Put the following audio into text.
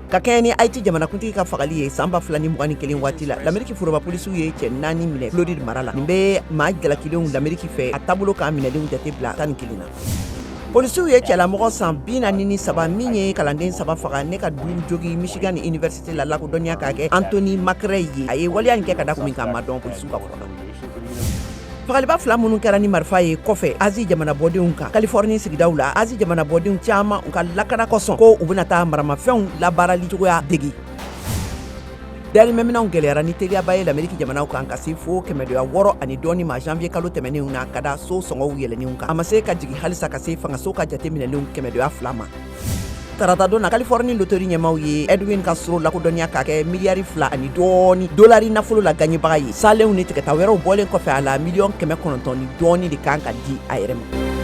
Ka kɛɲɛ ni Haïti jamanakuntigi ka fagali ye san 2021 waati la, Lameriki foroba polisiw ye cɛ naani minɛ Floride mara la. Nin bɛ maa jalakilenw Lameriki fɛ a taabolo kan minɛlenw jate bila 11 na. Polisiw ye cɛlamɔgɔ san 43 min ye kalanden saba faga ne ka duuru jogi Michigan Université la lakodɔnniya k'a kɛ Anthony McRae ye. A ye waleya in kɛ ka da kun min kan, a ma dɔn polisiw ka fɔ la. Fagaliba fila minnu kɛra ni marifa ye kɔfɛ Azi jamana bɔdenw kan Californie sigidaw la, Azi jamana bɔdenw caman u ka lakana kosɔn ko u bɛna taa maramafɛnw labaarali cogoya degi. Dahirimɛminɛnw gɛlɛyara ni teliyaba ye Lameriki jamanaw kan ka se fo kɛmɛdoya wɔɔrɔ ani dɔɔni ma janvier kalo tɛmɛnenw na ka da so sɔngɔw yɛlɛnenw kan. A ma se ka jigin halisa ka se fangaso ka jate minɛlenw kɛmɛdoya fila ma. Taratadon na, Californie loterie ɲɛmaaw ye Edwin Castro lakodɔnniya k'a kɛ miliyari fila ani dɔɔni dolari nafolo la gaɲɛbaga ye. Salenw ni tigɛta wɛrɛw bɔlen kɔfɛ a la, miliyɔn 900 ni dɔɔni de kan ka di a yɛrɛ ma.